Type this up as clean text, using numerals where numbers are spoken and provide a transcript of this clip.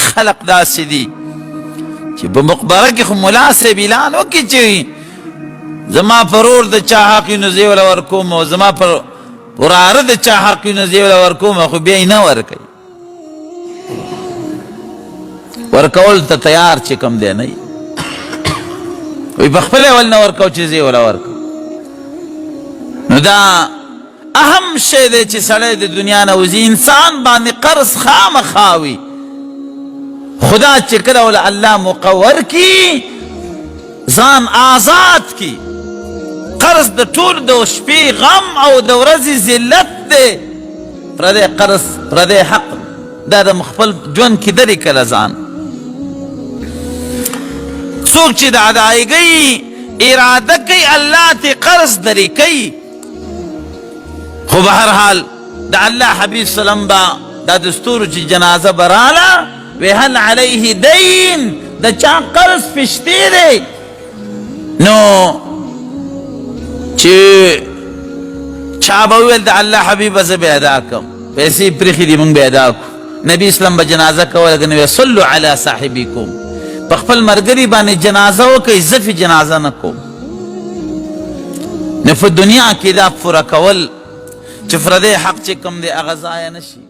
خلق داسې دي چې په مقبره کې خو ملا صاحب اعلان وکړي چې زما پر ورور د چا حق وي نو زه یې وله ورکوم او زما پر وراره د چا حق وي نو زه یې وله ورکوم، خو بیا یې نه ورکوي. ورکول ته تیار چې کوم دی نه وي، په خپله یې ول نه ورکوو چې زه یې وله ورکوم. نو دا اهم شی دی چې سړی د دنیا نه وځي، انسان باندې قرض خامخا وي، خدا چې کله ول الله موقع ورکړي ځان آزاد کړي. قرض د ټول د شپې غم او د ورځې ذلت دی. پردی قرض پردی حق دا د خپل ژوند کې درې کله ځان څوک چې د ادایګۍ اراده کوي الله ته قرض درې کوي. خو به هر حال د الله حبیب سلام با دا دستور چې جنازه براله وی هل علیه دین، د چا قرض پشتی دی، نو چې چا به ویل د الله حبیب زه به ادا کوم، پیسې پرېښې دي مونږ به ادا کړو. نبی اسلام به جنازه کوله که نه صلو علی صاحبکم، په خپل ملګري باندې جنازه وکړئ، زه فې جنازه نه کوم. نو په دنیا کې دا پوره کول چې پردی حق چې کوم دی هغه ضایع نه شي.